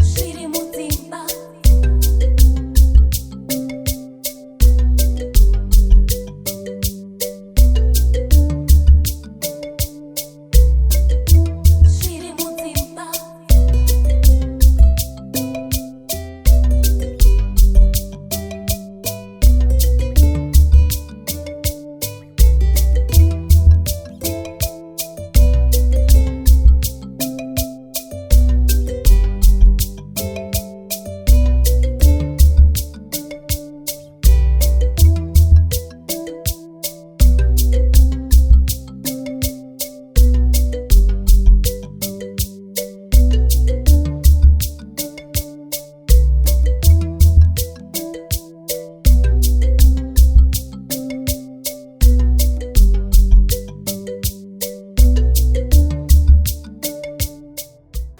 Zviri mudzimba. Zviri mudzimba.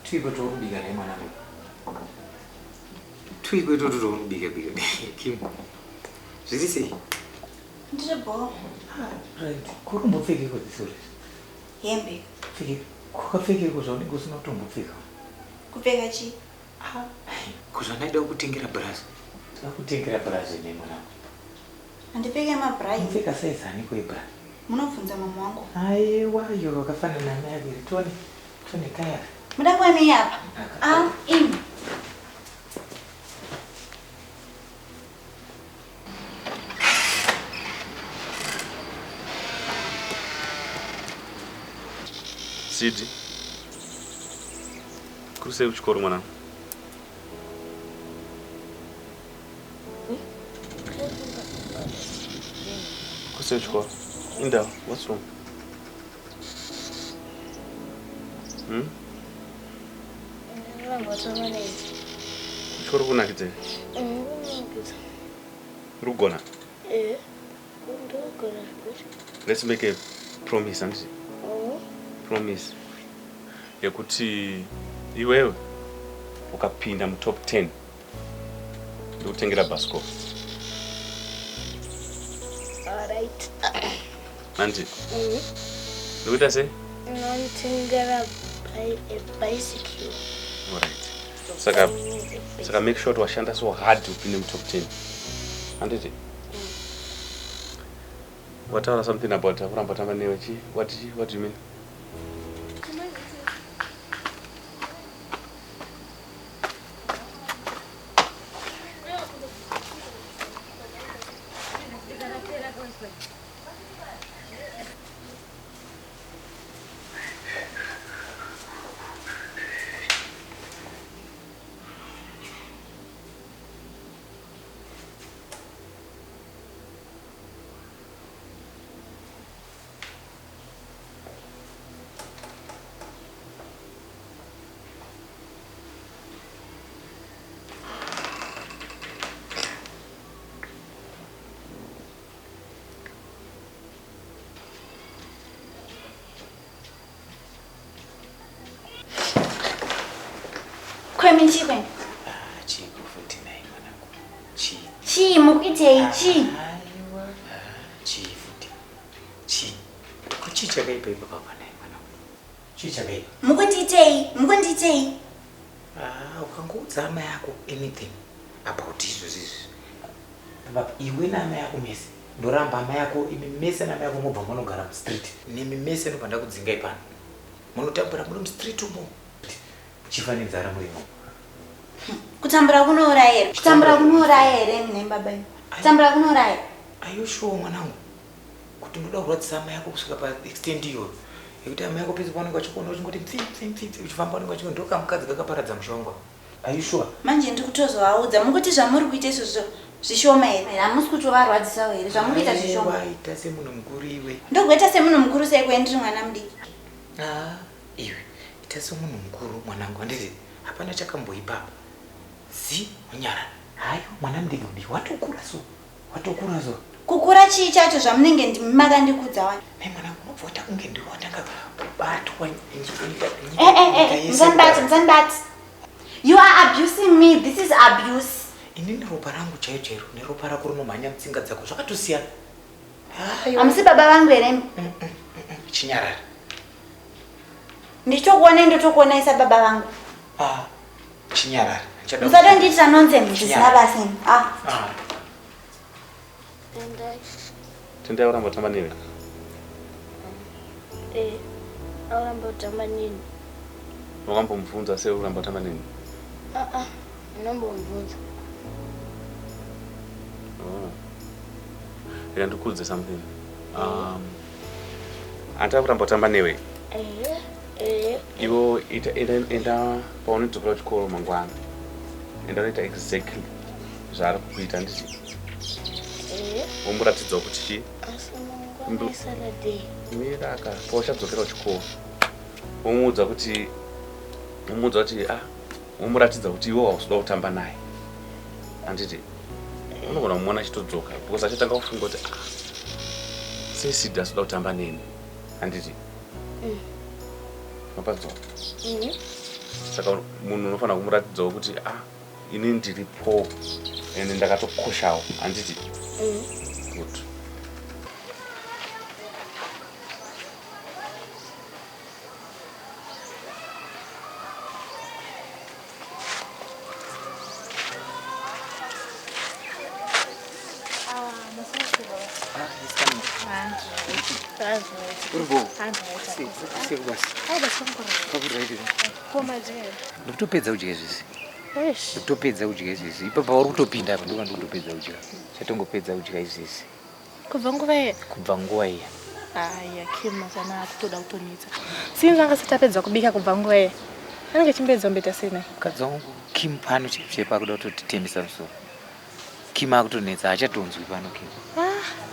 Twiko tokubika naye mwanangu. Twiko itoto tokubika bika. Kim. Zviri sei? Ndiri bho. Right. Kukumbopfekeko dzisuri. Hembe. Pfeke. Kukapfekeko zvaunenge usina kutombopfeka. Kupfeka chii? Kuzvandaida kukutengera bras. Ndakutengera bras ine mwanangu. Handipfeke mabra. Unopfeka size aniko yebra? Munobvunza mama wangu. Aiwa, iyo wakafanana naamai ako here. Tione. Tione kaya. Muda kuwanei apa? Ah, imi. Sidi. Kuri sei kuchikoro mwanangu? Kuri sei kuchikoro? Inda, what's wrong? Hmm? Kuchikoro kunakidza here? Uri kugona? Let's make a promise, handiti? Promise yekuti iwewe ukapinda mutop 10 ndikutengera bhasikoro. Alright. Handiti? Ndikuita sei? Unonditengera a bicycle. Alright. Saka make sure kuti washanda so hard upinde mutop 10. Handiti? Wataura something about kuramba tamba newe chi? What do you mean? Kwemi chii kwemi? Ah, chii futi naye mwanangu. Chii. Chii mukuitei chii? Aiwa. Ah, chii futi. Chii. Ko chii chakaipa ipa papa naye mwanangu? Chii chakaipa? Mukundiitei? Mukundiitei? Ah, ukangoudza amai ako anything about izvozvo izvi. Baba, iwe naamai ako mese. Ndoramba amai ako, imi mese naamai ako mobva munogara mustreet. Nemi mese ndobva ndakudzingai pano. Munotambura muri mustreet umo. Muchifa nenzara murimo. Kutambura kunouraya here? Kutambura kunouraya here mune baba imi? Kutambura kunouraya. Are you sure mwanangu? Kuti ndoda kurwadzisa amai ako kusvika paextent iyoyo. Yekuti amai ako pese pavanenge vachikuona uchingoti pfi pfi pfi pfi uchifamba vanenge vachingoti ndokamukadzi kakaparadza musha wangu. Are you sure? Manje ndiri kutozovaudza mukuti zvamuri kuita izvozvo zvishoma here? Hamusi kutovarwadzisawo here zvamuri kuita zvishoma? Aiwa, ita semunhu mukuru iwe. Ndogoita semunhu mukuru sei kuye ndiri mwana mudiki? Ah, iwe ita semunhu mukuru mwanangu handiti hapana chakamboipa apa. Zi unyarara. Hayo mwana mudiki kudii watokura so. Watokura so. Kukura chii chacho zvamunenge ndimi makandikudza wani? Mai mwanangu unobva waita kunge ndiwe watanga kubatwa nyika Eh eh nyika eh, yese. musandibate, musandibate. You are abusing me. This is abuse. Inini ropa rangu chairo chairo neropa rako rinomhanya mutsinga dzako zvakatosiyana. Hayo. Hamusi baba vangu here imi? Chinyarara. Ndichitokuonai ndotokuonai sababa vangu. Ah, chinyarara. Ndichada Musatondiitira nonsense zvisina Chinyarara. basa imi. Ah. Ah. Tendai. Tendai uramba kutamba newe? Eh, auramba kutamba nini? Wakambomubvunza sei uramba kutamba nini? Ah ah, ndinombomubvunza. Oh. Rega ndikuudze something. Handida kuramba kutamba newe. Ehe, ehe. Iwo ita enda enda paunodzokera kuchikoro mangwana. Enda unoita exactly zvaari kukuita handiti? Ehe. Womuratidzawo kuti chii? Asi mangwana iSaturday. Mira ka pauchadzokera kuchikoro. Womuudza kuti womuudza kuti ah womuratidza kuti iwe hausi kuda kutamba naye. Handiti? Unogona kumuona achitodzoka because achatanga kufunga kuti ah sei Sid asikuda kutamba neni. Handiti? Mapanzwa? Saka munhu unofanira kumuratidzawo kuti ah ini ndiripo ende ndakatokoshawo handiti? Good. Ndikutopedza kudya izvizvi. Ndikutopedza kudya izvizvi. Ipapo pauri kutopinda apa ndoka ndikutopedza kudya. Chatongopedza kudya izvizvi. Kubva nguva iya? Kubva nguva iya. Aya, Kim mazana akutoda kutonetsa. Sinzi anga asati apedza kubika kubva nguva iya. Anenge achimbedza kumboita sei naye? Mukadzi wangu Kim pano chaipo chaipo akuda kutotitembesa musoro. Kim akutonetsa haachatonzwi pano Kim.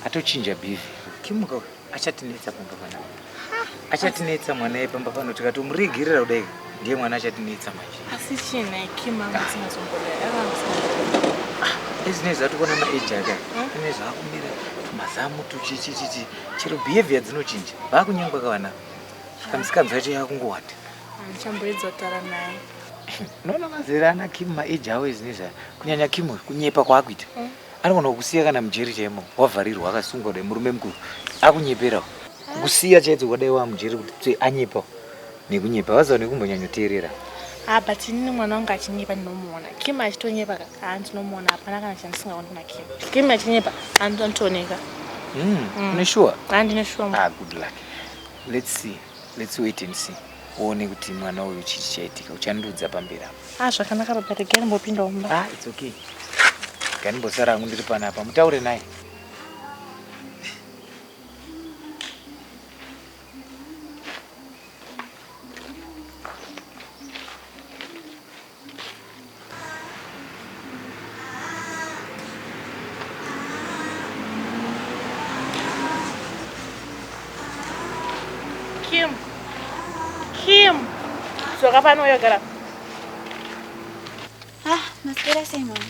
Atochinja behavior. Kim ka achatinetsa pamba panapa. Achatinetsa mwana iye pamba pano tikatomuregerera kudai ndiye mwana achatinetsa manje. Asi chii nhai Kim anga asingazomboda. Anga asingazomboda. Ezvinezvi zvatikuona maage ake ane zvaakumira tumazamu tuchichichichi chero behavior dzinochinja vakunyangwa kavana kamisikanzwa yacho yakungowanda. Handichamboedza kutaura naye. Unoona mazera ana Kim maage avo ezvinezvi aya kunyanya Kim uyu kunyepa kwaakuita anogona kukusiya kana mujeri chaimo wavharirwa akasungwa kudai murume mukuru akunyeperawo kusiya chaidzo kwadai wamujeri kuti tsve anyepawo nekunyepa vaziva nekumbonyanyoteerera. Ah, but inini mwana wangu achinyepa ndinomuona. Kim achitonyepa ka, ah ndinomuona hapana kana chandisingaoni kuna Kim. Kim achinyepa anotooneka. Une sure? Ah, ndine sure. Ah, good luck. Let's see. Let's wait and see. Uone kuti mwana uyu chii chichaitika. Uchandiudza pamberi apo. Ah, zvakanaka baba, regai ndimbopinda mumba. Ah, it's okay. Gandimbosara hangu ndiri panapa. Mutaure naye. Kim. Kim. Dzoka pano uyo gara. Ah, maswera sei mama?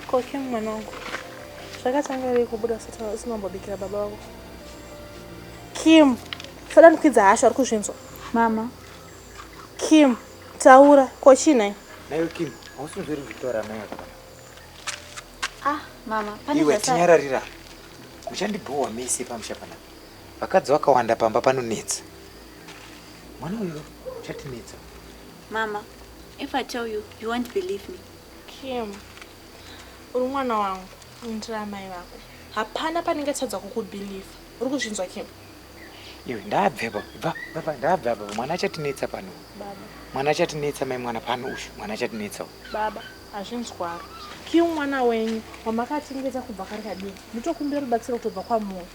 Ko Kim mwana wangu. Zvakatanga rei kubuda usati usina kumbobikira baba vako? Kim, sada ndikwidza hasha uri kuzvinzwa. Mama. Kim, taura, ko chii nhai? Naiwe Kim, hausi kunzwa here zvekutaura amai vako panapa? Ah, mama, pane Iwe zvasara. tinyararira. Muchandibhowa mese pamusha panapa. Vakadzi vakawanda pamba panonetsa. Mwana uyu uchatinetsa. Mama, if I tell you, you won't believe me. Kim, uri mwana wangu, ndiri amai vako. Hapana pandingatadza kukubhilivha. Uri kuzvinzwa Kim? Iwe ndabve apa, bva, bva, ndabve apa. Mwana achatinetsa pano. Baba. Mwana achatinetsa mai mwana pano uyu. Mwana achatinetsa. Baba, hazvinzwaro. Kim mwana wenyu wamakachengeta kubva kari kadiki. Nditokumbira rubatsiro kutobva kwamuri.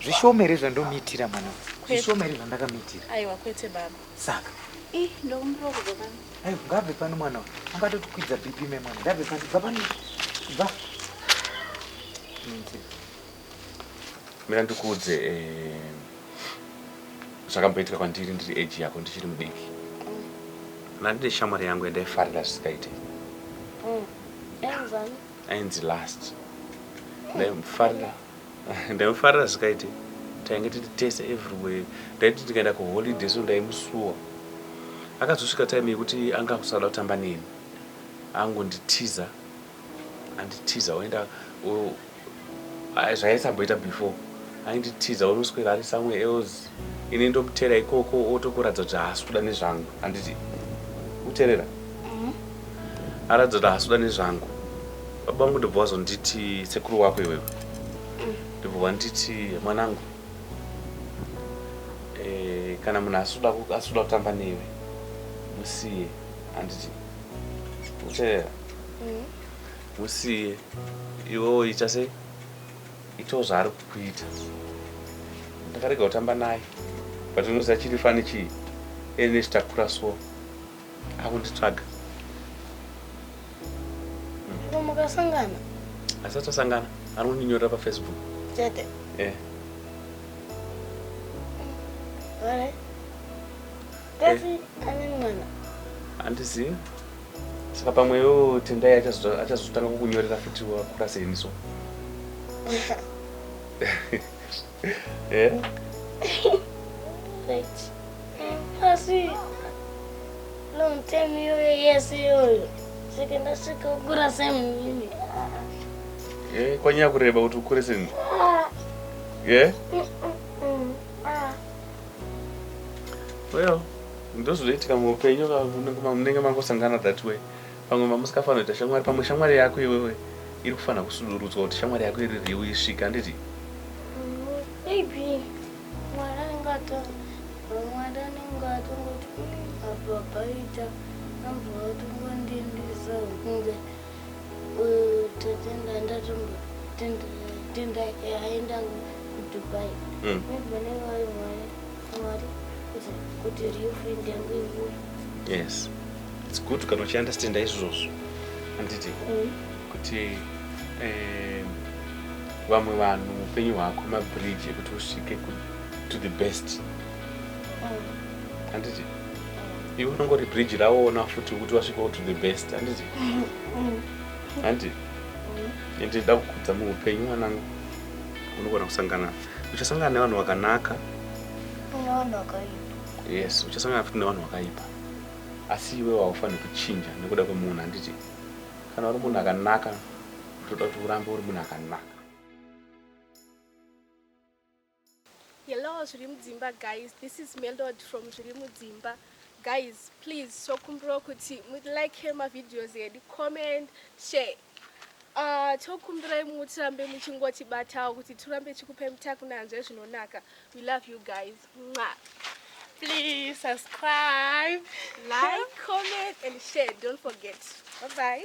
Zvishoma here zvandomuitira mwana uyu? Kwete. Zvishoma here zvandakamuitira? Aiwa kwete baba. Saka. Ih, ndokumbira kubva pano. Aiwa, ngabve pano mwana uyu. Angatotikwidza BP mai mwana. Ngabve pano, bva pano. Bva. Muitire. Mira ndikuudze zvakamboitika kwandiri ndiri age yako ndichiri mudiki. Ndandine shamwari yangu yandaifarira zvisikaite. Enzani? Ainzi last. Ndaimufarira. Ndaimufarira zvisikaite. Tainge tiri tese everywhere. Ndaiti ndikaenda kuholiday so ndaimusuwa. Akazosvika time yekuti anga kusada kutamba neni. Angonditiza. Anditiza oenda zvaisamboita before. Ainditiza unoswera ari somewhere else. Ini ndomuteera ikoko otokuratidza kuti haasi kuda nezvangu. Handiti? Uterera? Aratidza kuti haasi kuda nezvangu. Baba vangu ndobva vazonditi sekuru wako iwewe. Ndobva vanditi mwanangu. Eh, kana munhu asuda asuda kutamba newe musiye handiti uterera musiye iwewo ita sei itawo zvaari kukuita ndakarega kutamba naye but unoziva chiri fani chii ene chitakura so akunditsvaga Ko makasangana asi atasangana ari kundinyorera pafacebook chete eh. Alright. Kasi ane mwana. Handizivi saka pamwewo tendai achazotanga kukunyorera futi wakura seni so eh? Right. Asi long time iyoyo yese iyoyo saka ndasvika kukura semunini. Eh, kwanyanya kureba kuti ukure seni yeah? Well, ndozvinoitika muupenyu munenge mangosangana that way. Pamwe mamusikafanira kuita shamwari, pamwe shamwari yako iwewe iri kufanira kusudurudzwa kuti shamwari yako iri real isvike, handiti? Maybe Mwari anenge ato Mwari anenge atongoti apa paita ambva vatongondiendesa kunge tatenda ndatombo tenda aenda kuDubai. Maybe vanenge vari Mwari Mwari kuti kuti real friend yangu ivuye. Yes. It's good kana uchiunderstanda izvozvo. Handiti? Kuti vamwe vanhu muupenyu hwako mabridge ekuti usvike to the best. Handiti? Iwe unongori bridge rawoona futi kuti wasvikawo to the best, handiti? Handiti? Ende ndida kukudza muupenyu mwanangu. Unogona kusangana uchasangana nevanhu vakanaka. Nevanhu vakaipa. Yes, uchasangana futi nevanhu vakaipa. Asi iwe haufaniri kuchinja nekuda kwemunhu, handiti? Kana uri munhu akanaka, utoda kuti urambe uri munhu akanaka. Hello, Zviri Mudzimba guys. This is Melod from Zviri Mudzimba. Guys, please tokumbira kuti mulike mavideos edu, comment, share. Tokumbirai mutirambe muchingotibatawo kuti tirambe tichikupai mutakunanzve zvinonaka. We love you guys. Mwah. Please subscribe, like, comment and share. Don't forget. Bye bye.